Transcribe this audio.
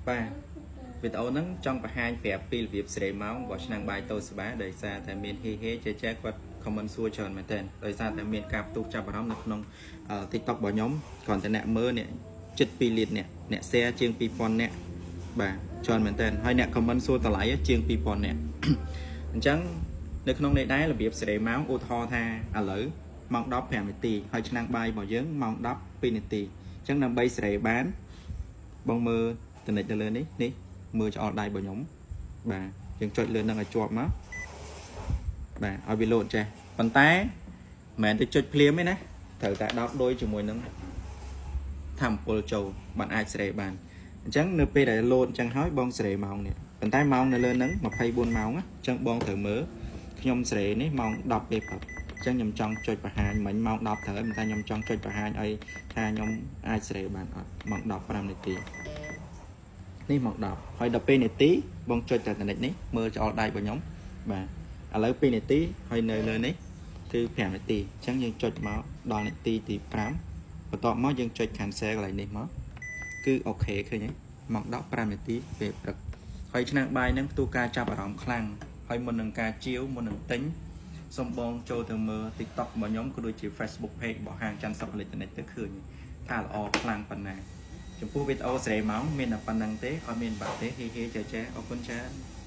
បាទវីដេអូហ្នឹងចង់បង្ហាញប្រាប់ពីរបៀបសេរីម៉ោងរបស់ឆ្នាំងបាយតូស្បាដោយសារតែមានហេហេចេចេគាត់ comment សួរច្រើនមែនទែនដោយសារតែមានការផ្ទុះចាប់អារម្មណ៍នៅក្នុង TikTok របស់ខ្ញុំគ្រាន់តែអ្នកមើលនេះជិត2លានអ្នកអ្នក share ជាង2000អ្នកបាទច្រើនមែនទែនហើយអ្នក comment សួរតម្លៃជាង2000អ្នកអញ្ចឹងនៅក្នុងនេះដែររបៀបសេរីម៉ោងឧទាហរណ៍ថាឥឡូវម៉ោង10:05នាទីហើយឆ្នាំងបាយរបស់យើងម៉ោង10:02នាទីអញ្ចឹងដើម្បីសេរីបានបងមើលតនិចទៅលើនេះនេះមើលឆ្អល់ដៃរបស់ខ្ញុំបាទយើងចុចលើនឹងឲ្យជាប់មកបាទឲ្យវាលោតចេះប៉ុន្តែមិនមែនទៅចុចភ្លាមទេណាត្រូវតែដោតដូចជាមួយនឹងធម្មពលចូលបានអាចសេរីបានអញ្ចឹងនៅពេលដែលលោតអញ្ចឹងហើយបងសេរីម៉ោងនេះប៉ុន្តែម៉ោងនៅលើនឹង24ម៉ោងអញ្ចឹងបងត្រូវមើលខ្ញុំសេរីនេះម៉ោង10ពេលព្រឹកអញ្ចឹងខ្ញុំចង់ចុចបង្ហាញមិញម៉ោង10ត្រូវហើយប៉ុន្តែខ្ញុំចង់ចុចបង្ហាញឲ្យថាខ្ញុំអាចសេរីបានអត់ម៉ោង15នាទីនេះម៉ោង10ហើយ12នាទីបងចុចតែតនិចនេះមើលឆ្អល់ដៃរបស់ខ្ញុំបាទឥឡូវ2នាទីហើយនៅលើនេះគឺ5នាទីអញ្ចឹងយើងចុចមកដល់នាទីទី5បន្ទាប់មកយើងចុច cancel កន្លែងនេះមកគឺអូខេឃើញទេម៉ោង15នាទីពេលព្រឹកហើយឆ្នាំងបាយហ្នឹងផ្ទុះការចាប់អារម្មណ៍ខ្លាំងហើយមុននឹងការជាវមុននឹងទិញសូមបងចូលទៅមើល TikTok របស់ខ្ញុំក៏ដូចជា Facebook page របស់ហាងច័ន្ទសុកអេឡិចត្រូនិកទៅឃើញថាល្អខ្លាំងប៉ុណ្ណាចំពោះវីដេអូសេរីម៉ោងមានតែប៉ុណ្្នឹងទេអត់មានបាក់ទេហេហេចែចែអរគុណច្រើន។